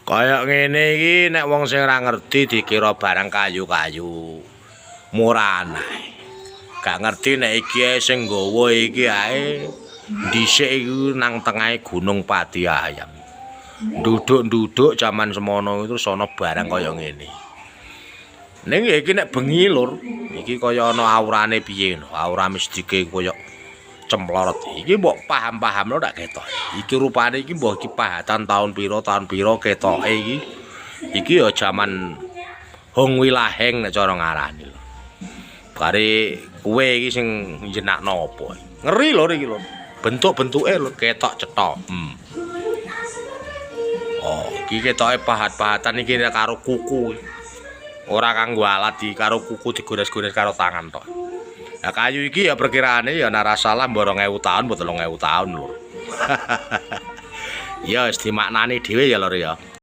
Kaya ngene iki nek wong sing ora ngerti dikira barang kayu-kayu murahan ae. Gak ngerti nek iki ae sing nggawa iki ae dhisik iku nang tengahe Gunung Pati Ayam. Nduduk-nduduk jaman semono terus ana barang kaya ngene. Ning ya iki nek bengi, Lur, iki kaya ana aurane piye ngono, aura mistike kaya cemplorot. Iki mbok paham-pahamno tak ketok. Iki rupane iki mbah iki pahatan tahun pira ketoke iki. Iki ya jaman Hong Wilaheng nek cara ngarani lho. Bare kowe iki sing njenakno apa. Ngeri lho iki lho. Bentuk-bentuke lho ketok cetha. Oh, iki ketoke pahat-pahatan iki karo kuku. Ora kanggo alat iki, karo kuku digores-gores karo tangan tok. Nah, kayu iki ya perkiraane ya nek ora salah mbok 2000 tahun mbok 3000 tahun lho. Ya wis dimaknani dhewe ya, Lur, ya.